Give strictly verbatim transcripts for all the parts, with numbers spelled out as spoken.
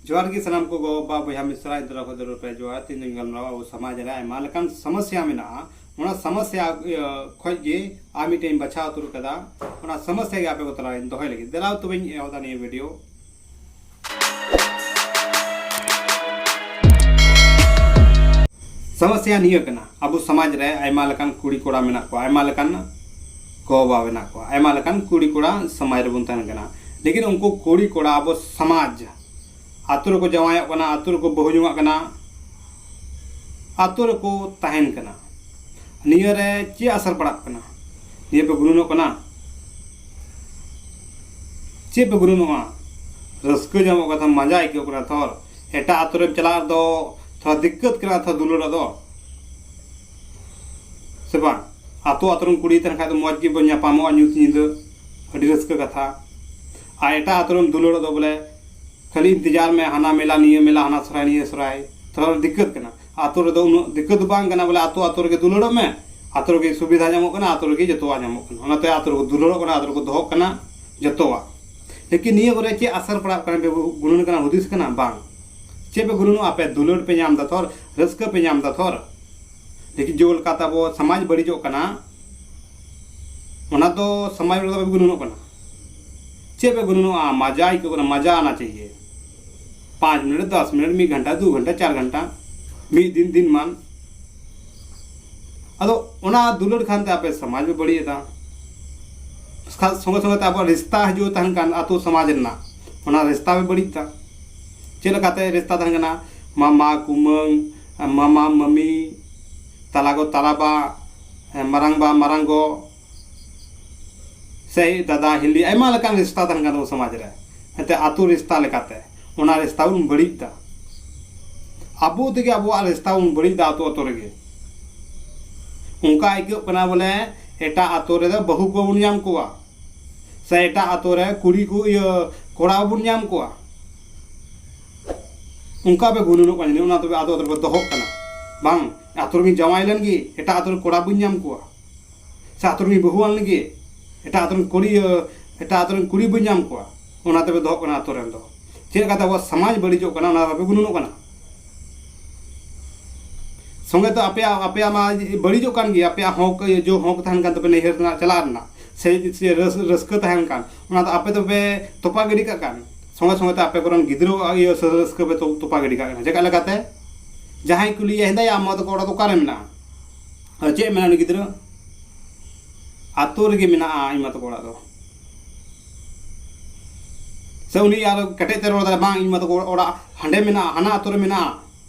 ᱡᱚᱦᱟᱨ ᱜᱮ ᱥᱟᱱᱟᱢ ᱠᱚ ᱜᱚ ᱵᱟᱵᱟ ᱵᱚᱭᱦᱟ ᱢᱤᱥᱨᱟ ᱤᱧ ᱛᱚᱨᱟ ᱠᱷᱚᱱ ᱫᱚ ᱨᱩᱯᱮ ᱡᱚᱦᱟᱨ᱾ ᱛᱮᱦᱮᱧ ᱫᱚᱧ ᱜᱟᱞᱢᱟᱨᱟᱣᱟ ᱟᱵᱚ ᱥᱚᱢᱟᱡᱽ ᱨᱮ ᱟᱭᱢᱟ ᱞᱮᱠᱟᱱ ᱥᱚᱢᱚᱥᱭᱟ ᱢᱮᱱᱟᱜᱼᱟ᱾ ᱚᱱᱟ ᱥᱚᱢᱚᱥᱭᱟ ᱤᱭᱟᱹ ᱠᱷᱚᱡ ᱜᱮ ᱟᱨ ᱢᱤᱫᱴᱮᱱ ᱤᱧ ᱵᱟᱪᱷᱟᱣ ᱛᱩᱫ ᱠᱟᱫᱟ᱾ ᱚᱱᱟ ᱥᱚᱢᱚᱥᱭᱟ ᱜᱮ ᱟᱯᱮ ᱠᱚ ᱛᱟᱞᱟᱨᱤᱧ ᱫᱚᱦᱚᱭ ᱞᱟᱹᱜᱤᱫ᱾ ᱫᱮᱞᱟᱣ ᱛᱚᱵᱮᱧ ᱮᱦᱚᱵ ᱫᱟ ᱱᱤᱭᱟᱹ ᱵᱷᱤᱰᱤᱭᱳ᱾ ᱥᱚᱢᱚᱥᱭᱟ ᱱᱤᱭᱟᱹ ᱠᱟᱱᱟ, ᱟᱵᱚ ᱥᱚᱢᱟᱡᱽ ᱨᱮ ᱟᱭᱢᱟ ᱞᱮᱠᱟᱱ ᱠᱩᱲᱤ ᱠᱚᱲᱟ ᱢᱮᱱᱟᱜ ᱠᱚᱣᱟ, ᱟᱭᱢᱟ ᱞᱮᱠᱟᱱ ᱜᱚ ᱵᱟᱵᱟ ᱢᱮᱱᱟᱜ ᱠᱚᱣᱟ, ᱟᱭᱢᱟ ᱞᱮᱠᱟᱱ ᱠᱩᱲᱤ ᱠᱚᱲᱟ ᱥᱚᱢᱟᱡᱽ ᱨᱮᱵᱚᱱ ᱛᱟᱦᱮᱱ ᱠᱟᱱᱟ᱾ ᱞᱮᱠᱤᱱ ᱩᱱᱠᱩ ᱠᱩᱲᱤ ᱠᱚᱲᱟ ᱟᱵᱚ ᱥᱚᱢᱟᱡᱽ, ᱟᱛᱳ ᱨᱮᱠᱚ ᱡᱟᱶᱟᱭᱚᱜ ᱠᱟᱱᱟ, ᱟᱛᱳ ᱨᱮᱠᱚ ᱵᱟᱹᱦᱩ ᱡᱚᱝᱟᱜ ᱠᱟᱱᱟ, ᱟᱛᱳ ᱨᱮᱠᱚ ᱛᱟᱦᱮᱱ ᱠᱟᱱᱟ᱾ ᱱᱤᱭᱟᱹ ᱨᱮ ᱪᱮᱫ ᱟᱥᱟᱨ ᱯᱟᱲᱟᱜ ᱠᱟᱱᱟ? ᱱᱤᱭᱟᱹ ᱯᱮ ᱜᱩᱱᱟᱹᱱᱚᱜ ᱠᱟᱱᱟ? ᱪᱮᱫ ᱯᱮ ᱜᱩᱱᱟᱹᱱᱚᱜᱼᱟ? ᱨᱟᱹᱥᱠᱟᱹ ᱧᱟᱢᱚᱜ ᱠᱟᱱᱟ, ᱢᱟᱡᱟ ᱟᱹᱭᱠᱟᱹᱜ ᱠᱟᱱᱟ᱾ ᱛᱷᱚᱨ ᱮᱴᱟᱜ ᱟᱛᱳ ᱨᱮᱢ ᱪᱟᱞᱟᱜ ᱨᱮᱫᱚ ᱛᱷᱚᱲᱟ ᱫᱤᱠᱠᱟᱹᱛ ᱠᱟᱱᱟ, ᱛᱷᱚᱲᱟ ᱫᱩᱞᱟᱹᱲᱚᱜ ᱫᱚ, ᱥᱮ ᱵᱟᱝ? ᱟᱛᱳ ᱟᱛᱳ ᱨᱮᱱ ᱠᱩᱲᱤ ᱛᱟᱦᱮᱱ ᱠᱷᱟᱡ ᱫᱚ ᱢᱚᱡᱽ ᱜᱮᱵᱚᱱ ᱧᱟᱯᱟᱢᱚᱜᱼᱟ ᱧᱩᱛ ᱧᱤᱫᱟᱹ, ᱟᱹᱰᱤ ᱨᱟᱹᱥᱠᱟᱹ ᱠᱟᱛᱷᱟ᱾ ᱟᱨ ᱮᱴᱟᱜ ᱟᱛᱳ ᱨᱮᱢ ᱫᱩᱞᱟᱹᱲᱚᱜ ᱫᱚ ᱵᱚᱞᱮ ᱠᱷᱟᱹᱞᱤ ᱤᱱᱛᱮᱡᱟᱨ ᱢᱮ, ᱦᱟᱱᱟ ᱢᱮᱞᱟ, ᱱᱤᱭᱟᱹ ᱢᱮᱞᱟ, ᱦᱟᱱᱟ ᱥᱚᱨᱦᱟᱭ, ᱱᱤᱭᱟᱹ ᱥᱚᱨᱦᱟᱭ, ᱛᱷᱚᱲᱟ ᱫᱤᱠᱠᱟᱹᱛ ᱠᱟᱱᱟ᱾ ᱟᱛᱳ ᱨᱮᱫᱚ ᱩᱱᱟᱹᱜ ᱫᱤᱠᱠᱟᱹᱛ ᱫᱚ ᱵᱟᱝ ᱠᱟᱱᱟ, ᱵᱚᱞᱮ ᱟᱛᱳ ᱟᱛᱳ ᱨᱮᱜᱮ ᱫᱩᱞᱟᱹᱲᱚᱜ ᱢᱮ, ᱟᱛᱳ ᱨᱮᱜᱮ ᱥᱩᱵᱤᱫᱷᱟ ᱧᱟᱢᱚᱜ ᱠᱟᱱᱟ, ᱟᱛᱳ ᱨᱮᱜᱮ ᱡᱚᱛᱚᱣᱟᱜ ᱧᱟᱢᱚᱜ ᱠᱟᱱᱟ᱾ ᱚᱱᱟᱛᱮ ᱟᱛᱳ ᱨᱮᱠᱚ ᱫᱩᱞᱟᱹᱲᱚᱜ ᱠᱟᱱᱟ, ᱟᱛᱳ ᱨᱮᱠᱚ ᱫᱚᱦᱚᱜ ᱠᱟᱱᱟ ᱡᱚᱛᱚᱣᱟᱜ᱾ ᱞᱮᱠᱤᱱ ᱱᱤᱭᱟᱹ ᱠᱚᱨᱮ ᱪᱮᱫ ᱟᱥᱟᱨ ᱯᱟᱲᱟᱜ ᱠᱟᱱᱟ, ᱯᱮ ᱜᱩᱱᱟᱹᱱ ᱠᱟᱱᱟ, ᱦᱩᱫᱤᱥ ᱠᱟᱱᱟ? ᱵᱟᱝ᱾ ᱪᱮᱫ ᱯᱮ ᱜᱩᱱᱟᱹᱱᱚᱜᱼᱟ? ᱟᱯᱮ ᱫᱩᱞᱟᱹᱲ ᱯᱮ ᱧᱟᱢ ᱫᱟ ᱛᱷᱚᱨ, ᱨᱟᱹᱥᱠᱟᱹ ᱯᱮ ᱧᱟᱢ ᱫᱟ ᱛᱷᱚᱨ, ᱞᱮᱠᱤᱱ ᱡᱮ ᱞᱮᱠᱟᱛᱮ ᱟᱵᱚ ᱥᱚᱢᱟᱡᱽ ᱵᱟᱹᱲᱤᱡᱚᱜ ᱠᱟᱱᱟ, ᱚᱱᱟ ᱫᱚ ᱥᱚᱢᱟᱡᱽ ᱨᱮᱫᱚ ᱵᱟᱯᱮ ᱜᱩᱱᱟᱹᱱᱚᱜ ᱠᱟᱱᱟ᱾ ᱪᱮᱫ ᱯᱮ ᱜᱩᱱᱟᱹᱱᱚᱜᱼᱟ? ᱢᱟᱡᱟ ᱟᱹᱭᱠᱟᱹᱜ ᱠᱟᱱᱟ, ᱢᱟᱡᱟ ᱟᱱᱟ ᱪᱟᱦᱤᱭᱮ᱾ ᱯᱟᱸᱪ ᱢᱤᱱᱤᱴ, ᱫᱚᱥ ᱢᱤᱱᱤᱴ, ᱢᱤᱫ ᱜᱷᱚᱱᱴᱟ, ᱫᱩ ᱜᱷᱚᱱᱴᱟ, ᱪᱟᱨ ᱜᱷᱚᱱᱴᱟ, ᱢᱤᱫ ᱫᱤᱱ, ᱫᱤᱱ ᱢᱟᱱ᱾ ᱟᱫᱚ ᱚᱱᱟ ᱫᱩᱞᱟᱹᱲ ᱠᱷᱟᱱ ᱛᱮ ᱟᱯᱮ ᱥᱚᱢᱟᱡᱽ ᱯᱮ ᱵᱟᱹᱲᱤᱡ ᱮᱫᱟ᱾ ᱠᱷᱟᱥ ᱥᱚᱸᱜᱮ ᱥᱚᱸᱜᱮ ᱛᱮ ᱟᱵᱚᱣᱟᱜ ᱨᱤᱥᱛᱟ ᱦᱤᱡᱩᱜ ᱛᱟᱦᱮᱱ ᱠᱟᱱ ᱟᱛᱳ ᱥᱚᱢᱟᱡᱽ ᱨᱮᱱᱟᱜ, ᱚᱱᱟ ᱨᱤᱥᱛᱟ ᱯᱮ ᱵᱟᱹᱲᱤᱡ ᱮᱫᱟ᱾ ᱪᱮᱫ ᱞᱮᱠᱟᱛᱮ ᱨᱤᱥᱛᱟ ᱛᱟᱦᱮᱱ ᱠᱟᱱᱟ? ᱢᱟᱢᱟ, ᱠᱩᱢᱟᱹᱝ, ᱢᱟᱢᱟ, ᱢᱟᱹᱢᱤ, ᱛᱟᱞᱟ ᱜᱚ, ᱛᱟᱞᱟ ᱵᱟ, ᱢᱟᱨᱟᱝ ᱵᱟ, ᱢᱟᱨᱟᱝ ᱜᱚ, ᱥᱮ ᱫᱟᱫᱟ, ᱦᱤᱞᱤ, ᱟᱭᱢᱟ ᱞᱮᱠᱟᱱ ᱨᱤᱥᱛᱟ ᱛᱟᱦᱮᱱ ᱠᱟᱱ ᱛᱟᱵᱚᱱ ᱥᱚᱢᱟᱡᱽ ᱨᱮ᱾ ᱮᱱᱛᱮ ᱟᱛᱳ ᱨᱤᱥᱛᱟ ᱞᱮᱠᱟᱛᱮ ᱚᱱᱟ ᱨᱤᱥᱛᱟ ᱵᱚᱱ ᱵᱟᱹᱲᱤᱡ ᱮᱫᱟ᱾ ᱟᱵᱚ ᱛᱮᱜᱮ ᱟᱵᱚᱣᱟᱜ ᱨᱤᱥᱛᱟ ᱵᱚᱱ ᱵᱟᱹᱲᱤᱡ ᱮᱫᱟ ᱟᱛᱳ ᱟᱛᱳ ᱨᱮᱜᱮ᱾ ᱚᱱᱠᱟ ᱟᱹᱭᱠᱟᱹᱜ ᱠᱟᱱᱟ ᱵᱚᱞᱮ ᱮᱴᱟᱜ ᱟᱛᱳ ᱨᱮᱫᱚ ᱵᱟᱹᱦᱩ ᱠᱚ ᱵᱟᱵᱚᱱ ᱧᱟᱢ ᱠᱚᱣᱟ, ᱥᱮ ᱮᱴᱟᱜ ᱟᱛᱳ ᱨᱮ ᱠᱩᱲᱤ ᱠᱚ, ᱤᱭᱟᱹ, ᱠᱚᱲᱟ ᱵᱟᱵᱚᱱ ᱧᱟᱢ ᱠᱚᱣᱟ᱾ ᱚᱱᱠᱟ ᱯᱮ ᱜᱩᱱᱟᱹᱱᱚᱜ ᱠᱟᱱᱟ, ᱚᱱᱟ ᱛᱚᱵᱮ ᱟᱛᱳ ᱟᱛᱳ ᱨᱮᱯᱮ ᱫᱚᱦᱚᱜ ᱠᱟᱱᱟ᱾ ᱵᱟᱝ, ᱟᱛᱳ ᱨᱮᱜᱮᱧ ᱡᱟᱶᱟᱭ ᱞᱮᱱ ᱜᱮ, ᱮᱴᱟᱜ ᱟᱛᱳ ᱨᱮ ᱠᱚᱲᱟ ᱵᱟᱹᱧ ᱧᱟᱢ ᱠᱚᱣᱟ, ᱥᱮ ᱟᱛᱳ ᱨᱮᱜᱮᱧ ᱵᱟᱹᱦᱩᱣᱟᱱ ᱞᱮᱱ ᱜᱮ, ᱮᱴᱟᱜ ᱟᱛᱳ ᱨᱮᱱ ᱠᱩᱲᱤ, ᱮᱴᱟᱜ ᱟᱛᱳ ᱨᱮᱱ ᱠᱩᱲᱤ ᱵᱟᱹᱧ ᱧᱟᱢ ᱠᱚᱣᱟ, ᱚᱱᱟ ᱛᱮᱯᱮ ᱫᱚᱦᱚᱜ ᱠᱟᱱᱟ ᱟᱛᱳ ᱨᱮᱱ ᱫᱚ᱾ ᱪᱮᱫ ᱞᱮᱠᱟᱛᱮ ᱟᱵᱚᱣᱟᱜ ᱥᱚᱢᱟᱡᱽ ᱵᱟᱹᱲᱤᱡᱚᱜ ᱠᱟᱱᱟ, ᱚᱱᱟ ᱵᱟᱯᱮ ᱜᱩᱱᱟᱹᱱᱚᱜ ᱠᱟᱱᱟ᱾ ᱥᱚᱸᱜᱮ ᱛᱮ ᱟᱯᱮᱭᱟᱜ, ᱟᱯᱮᱭᱟᱜ ᱢᱟ ᱵᱟᱹᱲᱤᱡᱚᱜ ᱠᱟᱱ ᱜᱮᱭᱟ, ᱟᱯᱮᱭᱟᱜ ᱦᱚᱸᱠ, ᱡᱚ ᱦᱚᱸᱠ ᱛᱟᱦᱮᱱ ᱠᱟᱱ ᱛᱟᱯᱮ ᱱᱟᱹᱭᱦᱟᱹᱨ ᱨᱮᱱᱟᱜ ᱪᱟᱞᱟᱜ ᱨᱮᱱᱟᱜ, ᱥᱮ, ᱥᱮ ᱨᱟᱹᱥ-, ᱨᱟᱹᱥᱠᱟᱹ ᱛᱟᱦᱮᱱ ᱠᱟᱱ, ᱚᱱᱟ ᱫᱚ ᱟᱯᱮ ᱫᱚᱯᱮ ᱛᱚᱯᱟ ᱜᱤᱰᱤ ᱠᱟᱜ ᱠᱟᱱ᱾ ᱥᱚᱸᱜᱮ ᱥᱚᱸᱜᱮ ᱛᱮ ᱟᱯᱮ ᱠᱚᱨᱮᱱ ᱜᱤᱫᱽᱨᱟᱹᱣᱟᱜ ᱤᱭᱟᱹ ᱥᱮ ᱨᱟᱹᱥᱠᱟᱹ ᱯᱮ ᱛᱚ-, ᱛᱚᱯᱟ ᱜᱤᱰᱤ ᱠᱟᱜ ᱠᱟᱱᱟ᱾ ᱪᱮᱠᱟ ᱞᱮᱠᱟᱛᱮ? ᱡᱟᱦᱟᱸᱭ ᱠᱩᱞᱤᱭᱮᱭᱟ, "ᱦᱮᱸᱫᱟᱭᱟ, ᱟᱢ ᱢᱟ ᱛᱟᱠᱚ ᱚᱲᱟᱜ ᱫᱚ ᱚᱠᱟᱨᱮ ᱢᱮᱱᱟᱜᱼᱟ?" ᱟᱫᱚ ᱪᱮᱫ ᱢᱮᱱᱟ ᱩᱱᱤ ᱜᱤᱫᱽᱨᱟᱹ? "ᱟᱛᱳ ᱨᱮᱜᱮ ᱢᱮᱱᱟᱜᱼᱟ ᱤᱧ ᱢᱟ ᱛᱟᱠᱚ ᱚᱲᱟᱜ ᱫᱚ᱾" ᱥᱮ ᱩᱱᱤ ᱟᱨ ᱠᱮᱴᱮᱡ ᱛᱮ ᱨᱚᱲ ᱫᱟᱲᱮᱭᱟᱜᱼᱟ, "ᱵᱟᱝ, ᱤᱧ ᱢᱟ ᱛᱟᱠᱚ ᱚᱲᱟᱜ ᱦᱟᱸᱰᱮ ᱢᱮᱱᱟᱜᱼᱟ, ᱦᱟᱱᱟ ᱟᱛᱳ ᱨᱮ ᱢᱮᱱᱟᱜᱼᱟ,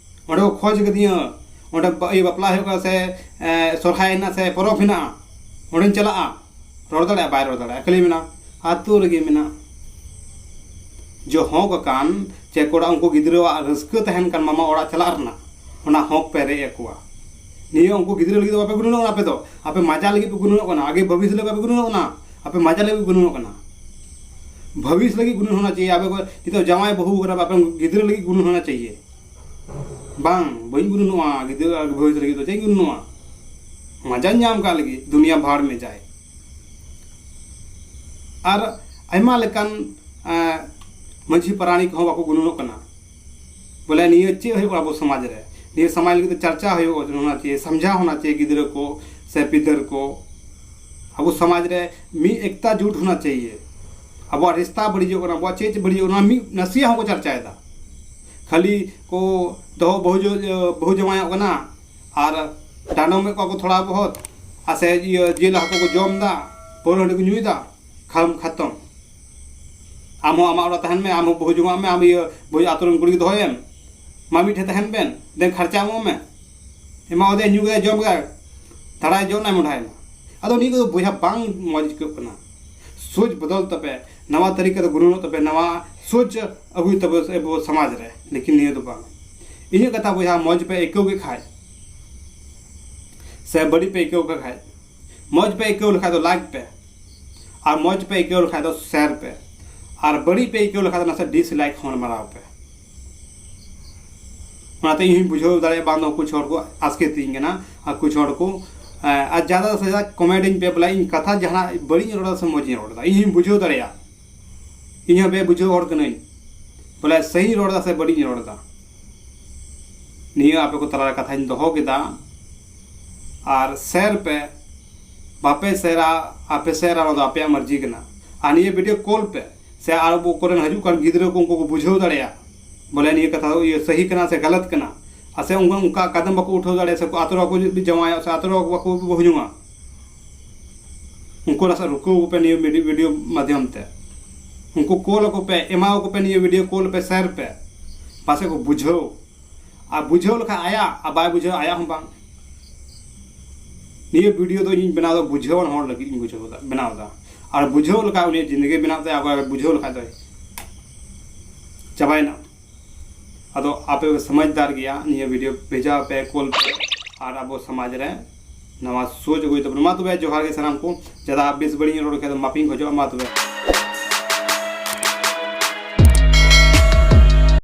ᱚᱸᱰᱮ ᱠᱚ ᱠᱷᱚᱡᱽ ᱠᱟᱹᱫᱤᱧᱟ, ᱚᱸᱰᱮ ᱵᱟ-, ᱤᱭᱟᱹ ᱵᱟᱯᱞᱟ ᱦᱩᱭᱩᱜ ᱠᱟᱱᱟ ᱥᱮ, ᱮ, ᱥᱚᱨᱦᱟᱭ ᱦᱮᱱᱟᱜ ᱥᱮ ᱯᱚᱨᱚᱵᱽ ᱦᱮᱱᱟᱜᱼᱟ, ᱚᱸᱰᱮᱧ ᱪᱟᱞᱟᱜᱼᱟ᱾" ᱨᱚᱲ ᱫᱟᱲᱮᱭᱟᱜᱼᱟ? ᱵᱟᱭ ᱨᱚᱲ ᱫᱟᱲᱮᱭᱟᱜᱼᱟ, ᱠᱷᱟᱹᱞᱤ ᱢᱮᱱᱟ, "ᱟᱛᱳ ᱨᱮᱜᱮ ᱢᱮᱱᱟᱜᱼᱟ᱾" ᱡᱚ ᱦᱚᱸᱠ ᱟᱠᱟᱱ ᱪᱮ ᱠᱚᱲᱟ, ᱩᱱᱠᱩ ᱜᱤᱫᱽᱨᱟᱹᱣᱟᱜ ᱨᱟᱹᱥᱠᱟᱹ ᱛᱟᱦᱮᱱ ᱠᱟᱱ ᱢᱟᱢᱟ ᱚᱲᱟᱜ ᱪᱟᱞᱟᱜ ᱨᱮᱱᱟᱜ, ᱚᱱᱟ ᱦᱚᱸᱠ ᱯᱮ ᱨᱮᱡ ᱟᱠᱚᱣᱟ᱾ ᱱᱤᱭᱟᱹ ᱩᱱᱠᱩ ᱜᱤᱫᱽᱨᱟᱹ ᱞᱟᱹᱜᱤᱫ ᱫᱚ ᱵᱟᱯᱮ ᱜᱩᱱᱟᱹᱱᱚᱜ ᱠᱟᱱᱟ ᱟᱯᱮ ᱫᱚ᱾ ᱟᱯᱮ ᱢᱟᱡᱟ ᱞᱟᱹᱜᱤᱫ ᱯᱮ ᱜᱩᱱᱟᱹᱱᱚᱜ ᱠᱟᱱᱟ, ᱟᱜᱮ ᱵᱷᱚᱵᱤᱥ ᱞᱟᱹᱜᱤᱫ ᱵᱟᱯᱮ ᱜᱩᱱᱟᱹᱱᱚᱜ ᱠᱟᱱᱟ, ᱟᱯᱮ ᱢᱟᱡᱟ ᱞᱟᱹᱜᱤᱫ ᱯᱮ ᱜᱩᱱᱟᱹᱱᱚᱜ ᱠᱟᱱᱟ᱾ ᱵᱷᱚᱵᱤᱥ ᱞᱟᱹᱜᱤᱫ ᱜᱩᱱᱟᱹᱱ ᱦᱳᱱᱟ ᱪᱟᱦᱤᱭᱮ᱾ ᱟᱯᱮ ᱠᱚ ᱱᱤᱛᱚᱜ ᱡᱟᱶᱟᱭ ᱵᱟᱹᱦᱩ ᱠᱟᱱᱟ ᱯᱮ, ᱟᱯᱮ ᱜᱤᱫᱽᱨᱟᱹ ᱞᱟᱹᱜᱤᱫ ᱜᱩᱱᱟᱹᱱ ᱦᱳᱱᱟ ᱪᱟᱦᱤᱭᱮ᱾ ᱵᱟᱝ, ᱵᱟᱹᱧ ᱜᱩᱱᱟᱹᱱᱚᱜᱼᱟ ᱜᱤᱫᱽᱨᱟᱹ ᱟᱨ ᱵᱷᱚᱵᱤᱥ ᱞᱟᱹᱜᱤᱫ ᱫᱚ᱾ ᱪᱮᱫ ᱤᱧ ᱜᱩᱱᱟᱹᱱᱚᱜᱼᱟ? ᱢᱟᱡᱟᱧ ᱧᱟᱢ ᱠᱟᱜ ᱞᱟᱹᱜᱤᱫ, ᱫᱩᱱᱤᱭᱟ ᱵᱷᱟᱲ ᱢᱮ ᱡᱟᱭ᱾ ᱟᱨ ᱟᱭᱢᱟ ᱞᱮᱠᱟᱱ, ᱮᱸ, ᱢᱟᱹᱡᱷᱤ ᱯᱟᱨᱟᱱᱤᱠ ᱦᱚᱸ ᱵᱟᱠᱚ ᱜᱩᱱᱟᱹᱱᱚᱜ ᱠᱟᱱᱟ᱾ ᱵᱚᱞᱮ ᱱᱤᱭᱟᱹ ᱪᱮᱫ ᱦᱩᱭᱩᱜ ᱠᱟᱱᱟ ᱟᱵᱚ ᱥᱚᱢᱟᱡᱽ ᱨᱮ? ᱱᱤᱭᱟᱹ ᱥᱚᱢᱟᱡᱽ ᱞᱟᱹᱜᱤᱫ ᱛᱮ ᱪᱟᱨᱪᱟ ᱦᱩᱭᱩᱜ ᱠᱟᱱᱟ, ᱪᱮ ᱥᱟᱢᱡᱷᱟᱣ ᱦᱳᱱᱟ ᱪᱟᱦᱤᱭᱮ ᱜᱤᱫᱽᱨᱟᱹ ᱠᱚ ᱥᱮ ᱯᱤᱫᱟᱹᱨ ᱠᱚ᱾ ᱟᱵᱚ ᱥᱚᱢᱟᱡᱽ ᱨᱮ ᱢᱤᱫ ᱮᱠᱛᱟ ᱡᱩᱴ ᱦᱳᱱᱟ ᱪᱟᱦᱤᱭᱮ᱾ ᱟᱵᱚᱣᱟᱜ ᱨᱤᱥᱛᱟ ᱵᱟᱹᱲᱤᱡᱚᱜ ᱠᱟᱱᱟ, ᱟᱵᱚᱣᱟᱜ ᱪᱮᱫ ᱪᱮᱫ ᱵᱟᱹᱲᱤᱡᱚᱜ ᱠᱟᱱᱟ, ᱚᱱᱟ ᱢᱤᱫ ᱱᱟᱥᱮᱭᱟᱜ ᱦᱚᱸᱠᱚ ᱪᱟᱨᱪᱟᱭᱮᱫᱟ᱾ ᱠᱷᱟᱹᱞᱤ ᱠᱚ ᱫᱚᱦᱚ ᱵᱟᱹᱦᱩ ᱡᱚ-, ᱵᱟᱹᱦᱩ ᱡᱟᱶᱟᱭᱚᱜ ᱠᱟᱱᱟ ᱟᱨ ᱰᱟᱸᱰᱚᱢᱮᱫ ᱠᱚᱣᱟ ᱠᱚ ᱛᱷᱚᱲᱟ ᱵᱚᱦᱚᱛ, ᱟᱨ ᱥᱮ ᱤᱭᱟᱹ ᱡᱤᱞ ᱦᱟᱹᱠᱩ ᱠᱚ ᱡᱚᱢ ᱮᱫᱟ, ᱯᱟᱹᱣᱨᱟᱹ ᱦᱟᱺᱰᱤ ᱠᱚ ᱧᱩᱭᱮᱫᱟ, ᱠᱷᱟᱢ ᱠᱷᱟᱛᱚᱢ᱾ ᱟᱢ ᱦᱚᱸ ᱟᱢᱟᱜ ᱚᱲᱟᱜ ᱛᱟᱦᱮᱱ ᱢᱮ, ᱟᱢ ᱦᱚᱸ ᱵᱟᱹᱦᱩ ᱡᱚᱝᱟᱜ ᱢᱮ, ᱟᱢ ᱤᱭᱟᱹ ᱵᱟᱹᱦᱩ ᱟᱛᱳ ᱨᱮᱱ ᱠᱩᱲᱤ ᱜᱮ ᱫᱚᱦᱚᱭᱮᱢ, ᱢᱟ ᱢᱤᱫ ᱴᱷᱮᱱ ᱛᱟᱦᱮᱱ ᱵᱮᱱ, ᱫᱮᱱ ᱠᱷᱟᱨᱪᱟ ᱮᱢᱚᱜ ᱢᱮ, ᱮᱢᱟᱣᱟᱫᱮᱭᱟ, ᱧᱩ ᱠᱮᱫᱟᱭ, ᱡᱚᱢ ᱠᱮᱫᱟᱭ, ᱫᱟᱲᱟᱭ ᱡᱚᱢ ᱱᱟᱭ ᱢᱚᱰᱷᱟᱭᱮᱱᱟ᱾ ᱟᱫᱚ ᱱᱤᱭᱟᱹ ᱠᱚᱫᱚ ᱵᱚᱭᱦᱟ ᱵᱟᱝ ᱢᱚᱡᱽ ᱟᱹᱭᱠᱟᱹᱜ ᱠᱟᱱᱟ᱾ ᱥᱳᱪ ᱵᱚᱫᱚᱞ ᱛᱟᱯᱮ, ᱱᱟᱣᱟ ᱛᱟᱹᱨᱤᱠᱟ ᱛᱮ ᱜᱩᱱᱟᱹᱱᱚᱜ ᱛᱟᱯᱮ, ᱱᱟᱣᱟ ᱥᱳᱪ ᱟᱹᱜᱩᱭ ᱛᱟᱵᱚ ᱟᱵᱚ ᱥᱚᱢᱟᱡᱽ ᱨᱮ, ᱞᱮᱠᱤᱱ ᱱᱤᱭᱟᱹ ᱫᱚ ᱵᱟᱝ᱾ ᱤᱧᱟᱹᱜ ᱠᱟᱛᱷᱟ ᱵᱚᱭᱦᱟ, ᱢᱚᱡᱽ ᱯᱮ ᱟᱹᱭᱠᱟᱹᱣ ᱠᱮᱫ ᱠᱷᱟᱡ ᱥᱮ ᱵᱟᱹᱲᱤᱡ ᱯᱮ ᱟᱹᱭᱠᱟᱹᱣ ᱠᱮᱫ ᱠᱷᱟᱡ, ᱢᱚᱡᱽ ᱯᱮ ᱟᱹᱭᱠᱟᱹᱣ ᱞᱮᱠᱷᱟᱡ ᱫᱚ ᱞᱟᱭᱤᱠ ᱯᱮ, ᱟᱨ ᱢᱚᱡᱽ ᱯᱮ ᱟᱹᱭᱠᱟᱹᱣ ᱞᱮᱠᱷᱟᱡ ᱫᱚ ᱥᱮᱭᱟᱨ ᱯᱮ, ᱟᱨ ᱵᱟᱹᱲᱤᱡ ᱯᱮ ᱟᱹᱭᱠᱟᱹᱣ ᱞᱮᱠᱷᱟᱡ ᱫᱚ ᱱᱟᱥᱮ ᱰᱤᱥᱞᱟᱭᱤᱠ ᱦᱚᱸ ᱢᱟᱨᱟᱣ ᱯᱮ᱾ ᱚᱱᱟᱛᱮ ᱤᱧ ᱦᱚᱸᱧ ᱵᱩᱡᱷᱟᱹᱣ ᱫᱟᱲᱮᱭᱟᱜᱼᱟ ᱵᱟᱝ ᱫᱚ ᱠᱩᱪ ᱦᱚᱲ ᱠᱚ ᱟᱥᱠᱮᱛᱤᱧ ᱠᱟᱱᱟ, ᱟᱨ ᱠᱩᱪ ᱦᱚᱲ ᱠᱚ, ᱮᱸ, ᱟᱨ ᱡᱟᱫᱟ ᱥᱮ ᱡᱟᱫᱟ ᱠᱚᱢᱮᱱᱴ ᱤᱧ ᱯᱮ, ᱵᱚᱞᱮ ᱤᱧ ᱠᱟᱛᱷᱟ ᱡᱟᱦᱟᱱᱟᱜ ᱵᱟᱹᱲᱤᱡ ᱤᱧ ᱨᱚᱲ ᱮᱫᱟ ᱥᱮ ᱢᱚᱡᱽ ᱤᱧ ᱨᱚᱲ ᱮᱫᱟ, ᱤᱧ ᱦᱚᱸᱧ ᱵᱩᱡᱷᱟᱹᱣ ᱫᱟᱲᱮᱭᱟᱜᱼᱟ᱾ ᱤᱧ ᱦᱚᱸ ᱵᱮ ᱵᱩᱡᱷᱟᱹᱣ ᱦᱚᱲ ᱠᱟᱹᱱᱟᱹᱧ, ᱵᱚᱞᱮ ᱥᱟᱹᱦᱤᱧ ᱨᱚᱲ ᱮᱫᱟ ᱥᱮ ᱵᱟᱹᱲᱤᱡ ᱤᱧ ᱨᱚᱲ ᱮᱫᱟ, ᱱᱤᱭᱟᱹ ᱟᱯᱮ ᱠᱚ ᱛᱟᱞᱟᱨᱮ ᱠᱟᱛᱷᱟᱧ ᱫᱚᱦᱚ ᱠᱮᱫᱟ᱾ ᱟᱨ ᱥᱮᱨ ᱯᱮ, ᱵᱟᱯᱮ ᱥᱮᱨᱟ, ᱟᱯᱮ ᱥᱮᱨᱟ, ᱚᱱᱟ ᱫᱚ ᱟᱯᱮᱭᱟᱜ ᱢᱟᱨᱡᱤ ᱠᱟᱱᱟ᱾ ᱟᱨ ᱱᱤᱭᱟᱹ ᱵᱷᱤᱰᱤᱭᱳ ᱠᱚᱞ ᱯᱮ, ᱥᱮ ᱟᱨ ᱟᱵᱚ ᱠᱚᱨᱮᱱ ᱦᱤᱡᱩᱜ ᱠᱟᱱ ᱜᱤᱫᱽᱨᱟᱹ ᱠᱚ, ᱩᱱᱠᱩ ᱠᱚ ᱵᱩᱡᱷᱟᱹᱣ ᱫᱟᱲᱮᱭᱟᱜ ᱵᱚᱞᱮ ᱱᱤᱭᱟᱹ ᱠᱟᱛᱷᱟ ᱫᱚ ᱤᱭᱟᱹ ᱥᱟᱹᱦᱤ ᱠᱟᱱᱟ ᱥᱮ ᱜᱟᱞᱟᱛ ᱠᱟᱱᱟ᱾ ᱟᱨ ᱥᱮ ᱩᱱᱠᱩ ᱚᱱᱠᱟ ᱠᱟᱫᱚᱢ ᱵᱟᱠᱚ ᱩᱴᱷᱟᱹᱣ ᱫᱟᱲᱮᱭᱟᱜᱼᱟ, ᱥᱮ ᱟᱛᱳ ᱨᱮ ᱵᱟᱠᱚ ᱡᱟᱶᱟᱭᱚᱜ, ᱥᱮ ᱟᱛᱳ ᱨᱮ ᱵᱟᱠᱚ ᱵᱟᱹᱦᱩ ᱡᱚᱝᱟ᱾ ᱩᱱᱠᱩ ᱱᱟᱥᱮ ᱨᱩᱠᱟᱹᱣ ᱠᱚᱯᱮ ᱱᱤᱭᱟᱹ ᱵᱷᱤᱰᱤᱭᱳ, ᱵᱷᱤᱰᱤᱭᱳ ᱢᱟᱫᱽᱫᱷᱚᱢ ᱛᱮ᱾ ᱩᱱᱠᱩ ᱠᱚᱞ ᱟᱠᱚ ᱯᱮ, ᱮᱢᱟᱣ ᱠᱚ ᱯᱮ ᱱᱤᱭᱟᱹ ᱵᱷᱤᱰᱤᱭᱳ ᱠᱚᱞ ᱯᱮ, ᱥᱮᱭᱟᱨ ᱯᱮ, ᱯᱟᱥᱮ ᱠᱚ ᱵᱩᱡᱷᱟᱹᱣ᱾ ᱟᱨ ᱵᱩᱡᱷᱟᱹᱣ ᱞᱮᱠᱷᱟᱱ ᱟᱭᱟᱜ, ᱟᱨ ᱵᱟᱭ ᱵᱩᱡᱷᱟᱹᱣ ᱟᱭᱟᱜ ᱦᱚᱸ ᱵᱟᱝ᱾ ᱱᱤᱭᱟᱹ ᱵᱷᱤᱰᱤᱭᱳ ᱫᱚ ᱤᱧ ᱵᱮᱱᱟᱣ ᱫᱟ ᱵᱩᱡᱷᱟᱹᱣᱟᱱ ᱦᱚᱲ ᱞᱟᱹᱜᱤᱫ ᱤᱧ ᱵᱩᱡᱷᱟᱹᱣ ᱫᱟ, ᱵᱮᱱᱟᱣ ᱫᱟ᱾ ᱟᱨ ᱵᱩᱡᱷᱟᱹᱣ ᱞᱮᱠᱷᱟᱱ ᱩᱱᱤᱭᱟᱜ ᱡᱤᱱᱫᱮᱜᱤ ᱵᱮᱱᱟᱣ ᱛᱟᱭᱟ, ᱟᱨ ᱵᱩᱡᱷᱟᱹᱣ ᱞᱮᱠᱷᱟᱱ ᱫᱚᱭ ᱪᱟᱵᱟᱭᱮᱱᱟ᱾ ᱟᱫᱚ ᱟᱯᱮ ᱯᱮ ᱥᱚᱢᱟᱡᱽᱫᱟᱨ ᱜᱮᱭᱟ, ᱱᱤᱭᱟᱹ ᱵᱷᱤᱰᱤᱭᱳ ᱵᱷᱮᱡᱟ ᱯᱮ, ᱠᱚᱞ ᱯᱮ, ᱟᱨ ᱟᱵᱚ ᱥᱚᱢᱟᱡᱽ ᱨᱮ ᱱᱟᱣᱟ ᱥᱳᱪ ᱟᱹᱜᱩᱭ ᱛᱟᱵᱚᱱᱟ᱾ ᱢᱟ ᱛᱚᱵᱮ ᱡᱚᱦᱟᱨ ᱜᱮ ᱥᱟᱱᱟᱢ ᱠᱚ, ᱡᱟᱫᱟ ᱵᱮᱥ ᱵᱟᱹᱲᱤᱡ ᱤᱧ ᱨᱚᱲ ᱠᱷᱟᱡ ᱫᱚ ᱢᱟᱯᱤᱧ ᱠᱷᱚᱡᱚᱜᱼᱟ᱾ ᱢᱟ ᱛᱚᱵᱮ᱾